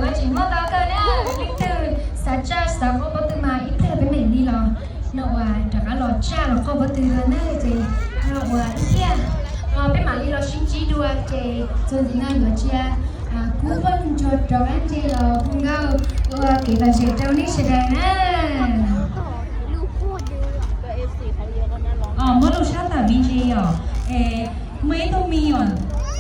Ua tsis muaj tau kawg na, leej twg xav tsa xav quaj pob tw mas ib pliag peb mam li los no uas rov qab los tsa los quaj pob tw dua na ces no uas ib pliag peb mam li los sib ntsib dua ces txuas ntxiv no yuav tsia kub poj ntsuag rov qab ntsia los hu nkauj ua kev vam zem rau nej sawv daws na. Muab lub sab tawm me ntsis yom. Es muaj ib tug me nyuam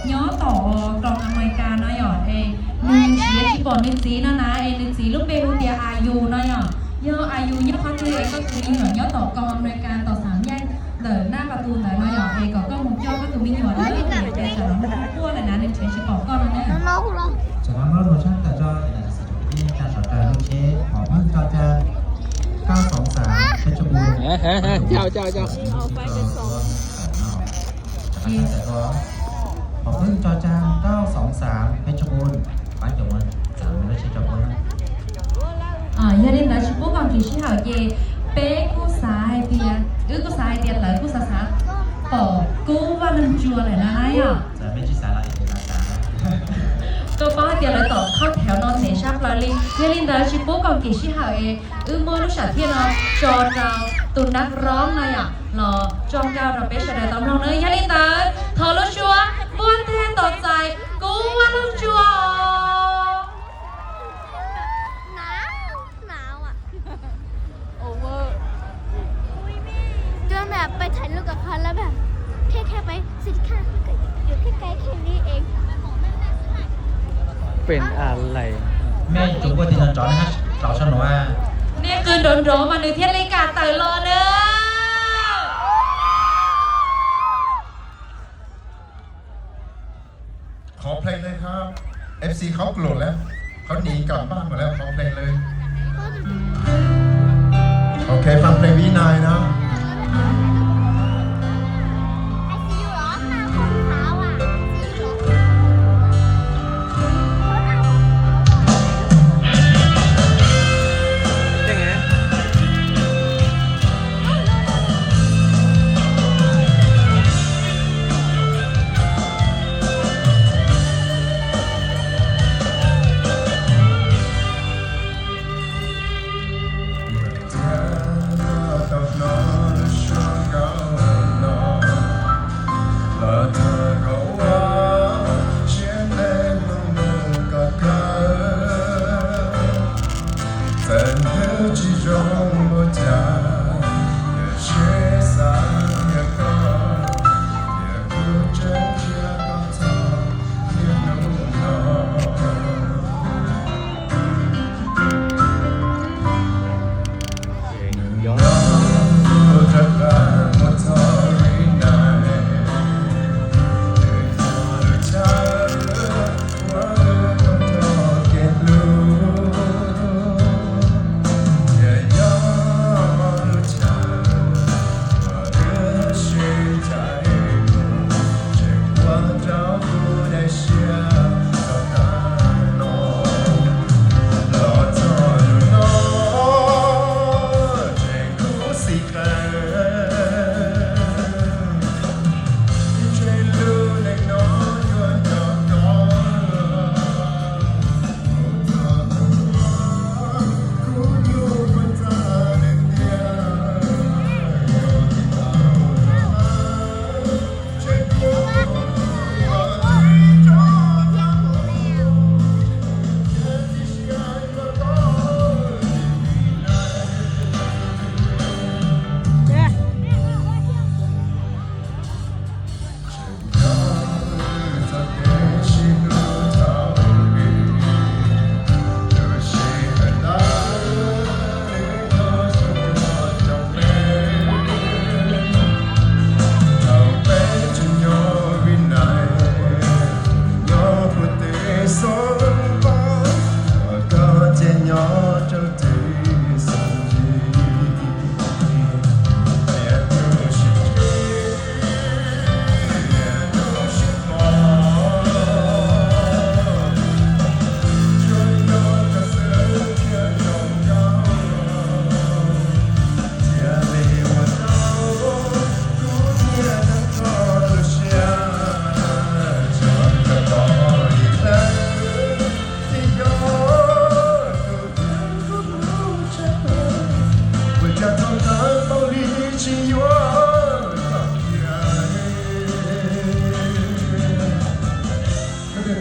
nyob tom koom Amelikas no yom, es nws nrhiav tsis pom nws txiv no na, es nws txiv lub npe hu tias Ayus no yom. Yog Ayus nyob qhov twg es koj tus me nyuam nyob tom koom Amelikas tom Xam Nyaij ntawm nab pas tus ntawd no yom, es kom koj mus coj koj tus me nyuam na, vim tias tsam no nws quaj lawm na, nws nrhiav tsis pom koj no na. Tam no muab lub sab tawm tso, tam sim no peb tsa sawv daws lub tsheb Hmoob Pheej Tso Cai ntau xov xav peb tso pu. Hmoob Pheej Tso Cai ntau xov xav peb tso pu, pab cov mus txav lub tsheb tso pu. Yog li ntawd tsis pub koom kev sij hawm ces peb kuj xav hais tias, wb kuj xav hais tias lawv kuj xav xav pom kub Vaj Loog Tsua lawm na yom. Koj paub hais tias lawv tom khauj thev no ntev sab plaws li. Yog li ntawd tsis pub koom kev sij hawm es wb muab lub sam thiaj no tso rau tus nab roob no yom los tso nkauj rau peb sawv daws tau mloog na. Yog li ntawd thov lub suab npuaj teg tos txais kub Vaj Loog Tsua. Tuaj na, peb thaij lub kom qhov lawm, kheb kheb peb xij khaj, yuav kheb kheb li es. Pem a lais. Mej tsuas npuaj tig no rov, rov sab nuav. Nej qw nrov nrov mas nws thiaj li kam tawm los na. Qhov plees le, F C khaub kluam le, khaub nim kam npaj mus le, qhov plees le. Ok, faj plees Vib Nais na.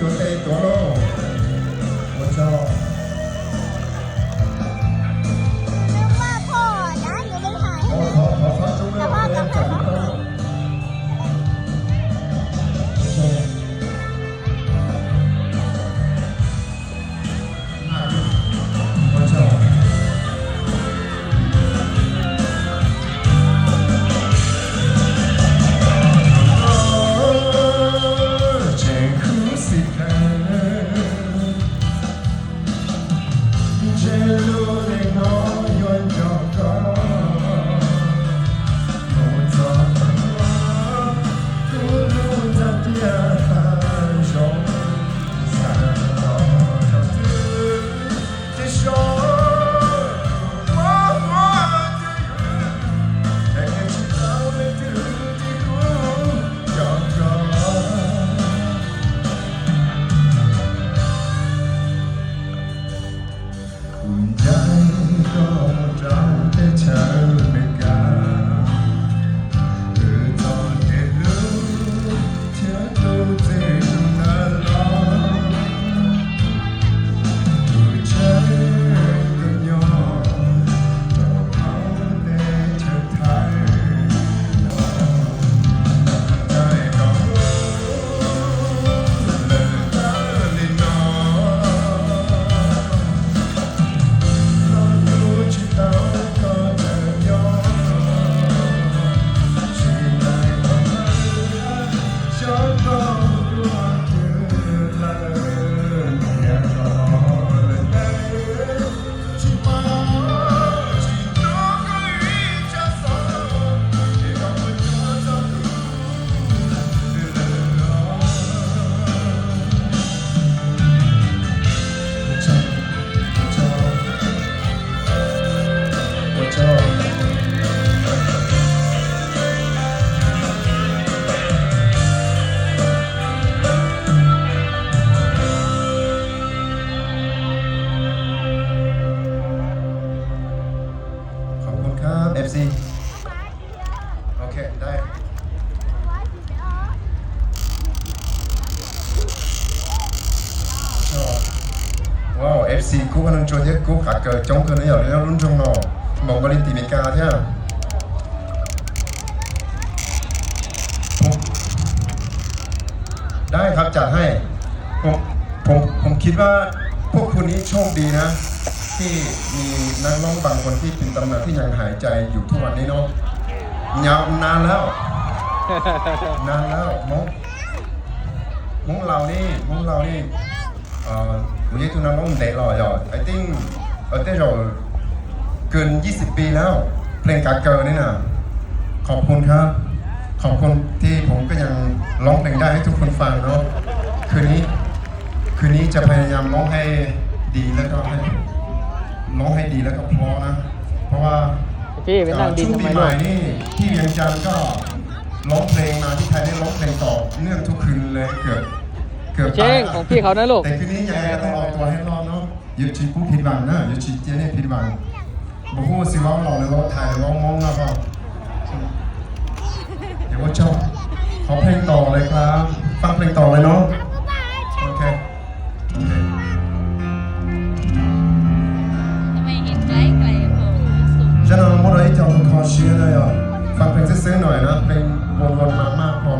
Ua tes tuav lauj. Ua tsaug. Thov, thov, thov tsob Kuv ncaim koj mus rau teb chaws Amelikas, wb txoj kev hlub thiab tus txiv tus ntawd los, kuv tseem tus nyob rau hauv teb chaws Thaib no.ขอบคุณครับ เอฟซี โอเค ได้ Wow, ép xê Kub Paj Leej Tsua thiab Kub Qav Kaws coob kawg no yom, lub nroog no npaum nkaus li tim Meskas thiab.ได้ครับ จัดให้ ผม ผม ผมคิดว่าพวกคุณนี่โชคดีนะ ที่มีนักร้องบางคนที่เป็นตำนานที่ยังหายใจอยู่ทุกวันนี้เนาะ ยาวนานแล้ว นานแล้ว มง มงเรานี่ มงเรานี่ Ua yog ib tug neeg loob ntev los yog, I think, tej zaum gun yij xib pis lawm, plees kav kaws ne na. Khov khun khab, khov khun thib, phoom koj yeej loob plees daj ib tug khun fas no. Khwv nib, khwv nib ca phaj yam loob hais dis lawm, loob hais dis lawm koj plhob na. Phab vaj, tub pij mais nib, thib Vias Cas koj loob plees mas thib thais neb loob plees tom nwj tug khwv le, kawm, kawm pab. Tes khwv nib yam koj tau los tuaj hais los no, yuav tsis pub phiv vaam na, yuav tsis cia nej phiv vaam. Npaum hu xwb vaub los lawv vaub thais lawv vaub moob no ko. Ua tsaug, qhov plees tom lawm, faaj plees tom lawm no. Ok. Zaj no muab rau ib co kho siab na yog, faaj plees xwb xwb no na, plees npua npua maj maj ko.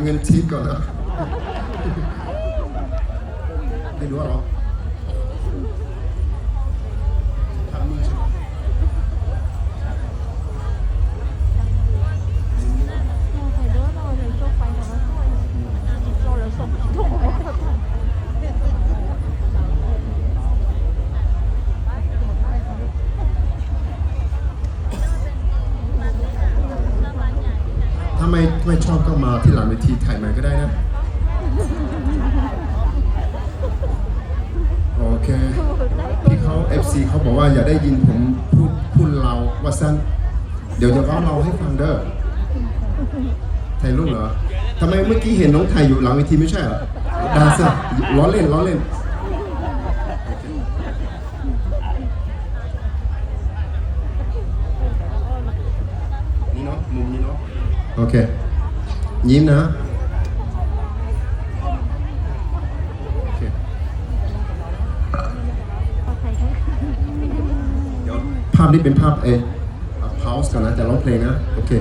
Ngân Thính còn đó. Đi đũa rồi. Tao mày, mày cho con mà thi làm mày thi thầy mày cái đấy á. โอเค พี่เขา เอฟซี เขาบอกว่าอยากได้ยินผมพูดพูดลาวว่าสั้น เดี๋ยวจะร้องลาวให้ฟังเด้อ ถ่ายรูปเหรอ ทำไมเมื่อกี้เห็นน้องถ่ายอยู่หลังเวทีไม่ใช่เหรอ ได้สิ ล้อเล่น ล้อเล่น นี่เนาะ มุมนี้เนาะ โอเค ยิ้มนะ โอเค เดี๋ยวภาพนี้เป็นภาพเอ เอา pause ก่อนนะ จะร้องเพลงนะ โอเค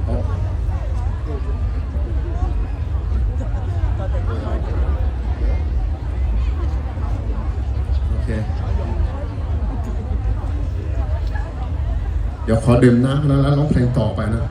โอ โอเค เดี๋ยวขอดื่มน้ำนะ แล้วร้องเพลงต่อไปนะ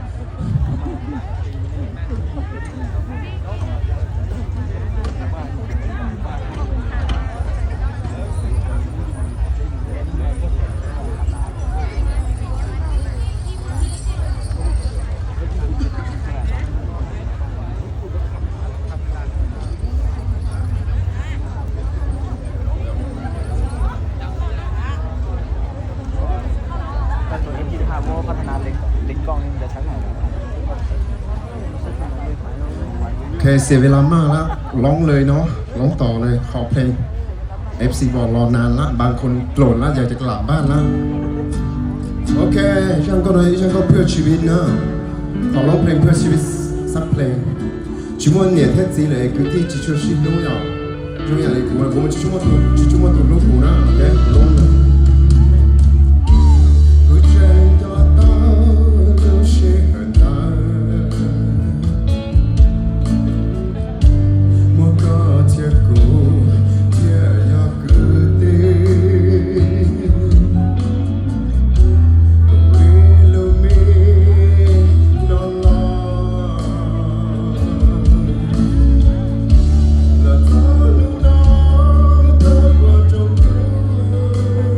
โอเค เสียเวลามากแล้ว ร้องเลยเนาะ ร้องต่อเลย ขอเพลง เอฟซี บอกรอนานละ บางคนโกรธละ อยากจะกลับบ้านละ โอเค ช่างก็หน่อย ช่างก็เพื่อชีวิตนะ ขอร้องเพลงเพื่อชีวิตสักเพลง Tsis muaj niam thiab txiv lawm, kwv tij tsis tshua sib hlub yom. Zoo yam li kuv, kuv tsis tshua muaj tus, tsis tshua muaj tus hlub kuv na, ok, kuv hlub na. Kuv tseem nco tau lub sij hawm ntawd, muaj koj thiab kuv thiaj yog kwv tij. Kuv ib lub me no los, los txog hnub no tuaj ua rau kuv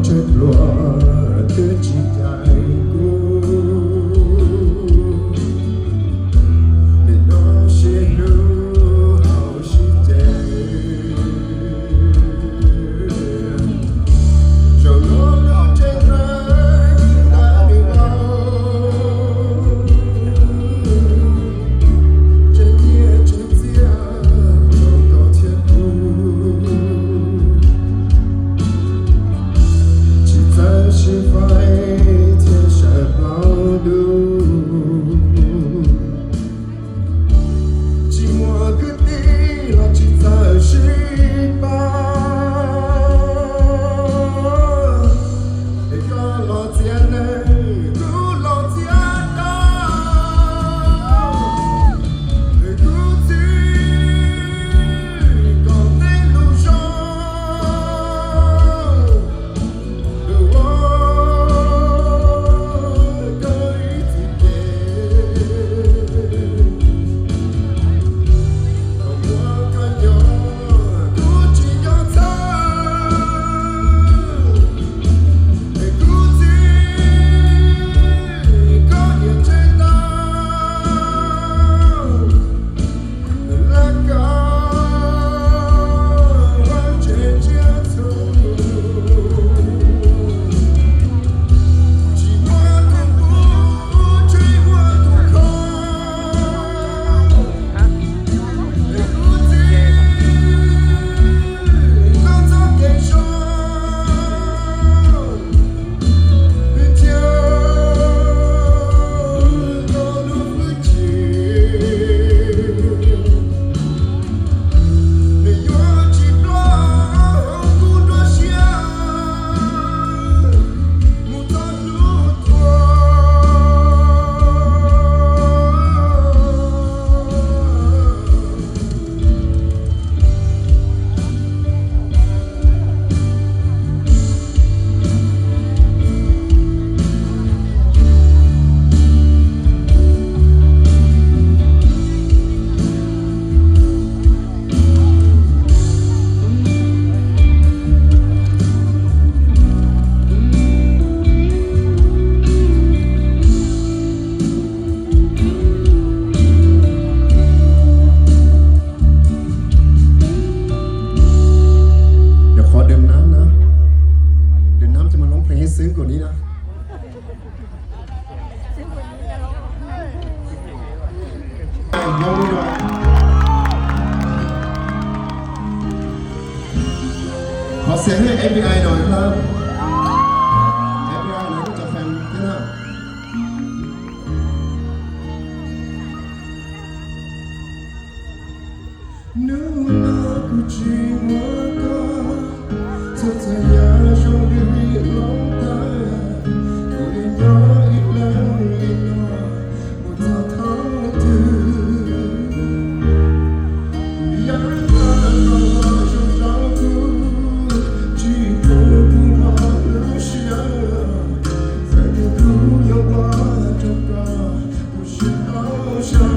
Tshaib plhuav twb tsis cais kuv, nim no sib hlub haus sib ceg. Zaum no lub tsev neeg ntawm nws vauv, tseem nyiaj tseem txiaj rau koj thiab kuv. Tsis txawj sib faib thiab sawv plaub ntuj, tsis muaj kwv tij los tsis txawj sib pab. Es koj los txiav neeg, kuv los txiav dab. Es kuv txiv kom tej lus zoo ua koj ib txhis ces, kom muab koj nyob kuv tsis nyob txhawj. Es kuv txiv, koj niam tsev ntau, lawv koj vaj tsev tsiab txhu, tsis muaj tus pub, tsis muaj tus kho. Es kuv txiv, koj txoj kev zoo, Nim qhuavดื่มน้ำนะ, ดื่มน้ำ ces mas loob plees heev xwb nkaus ni na. Qhov xav hwj F B I no, F B I no kuj cov fan thiab na. Hnub no kuv tsis muaj koj, txhua txhua yam zoo li hloov tag, kuv li nyob ib leeg li no mus txog thaum twg. Yam tag los zoo rau kuv, tsis pub kuv mob lub siab, txawm tias kuv yuav ua rau koj, kuv siab tau sau.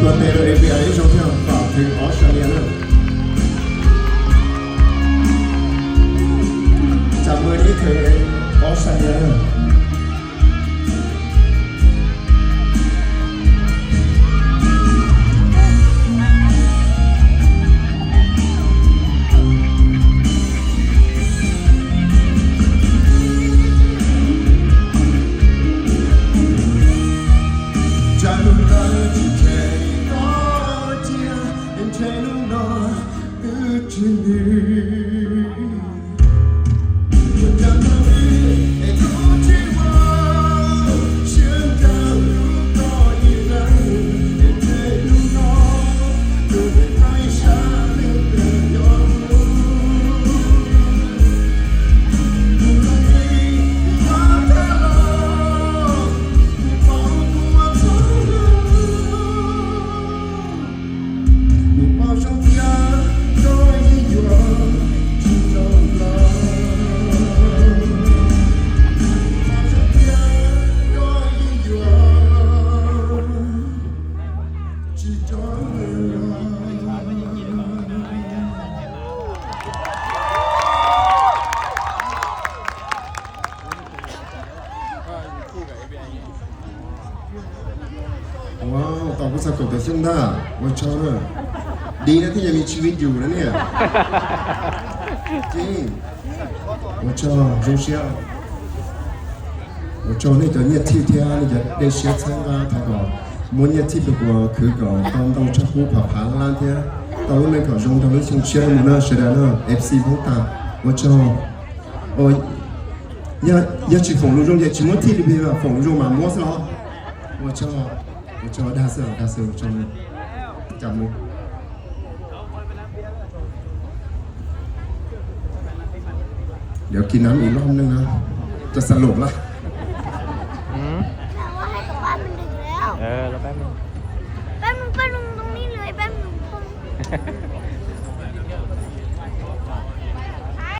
Tuav tes rau A P I ib zaug thiab, pom thwv ob sab lias na. Tsa maj ib thwv ob sab lias na. Tsa lub ntawd tsis tseg koj cia, ntshe hnub no twb tsis nws. Ua, tau kuv txog kaum tawm xyoo ntag, ua tsaug na. Dib na thiaj yog mi tsis vij yus na niam. Ua tsaug, zoo siab. Ua tsaug nej cov nyiaj txhij thiab nej cov dej siab txhawb nqa thov kom muaj nyiaj txhij rau kuv khwv kom tau ntau tshaj qub phav phav lab lab thiab tau lub neej kom zoo rau lub xyoo tshiab no mus na sawv daws na, F C Hmoob tas. Ua tsaug. Yog tsis foom lus zoo ces tsis muab txhij li pig, foom lus zoo mas muab xwb los. Ua tsaug, ua tsaug dag xwb, dag xwb, ua tsaug. Cas mus Ntawd kis nab ib lub neej na, cov xav lom laj.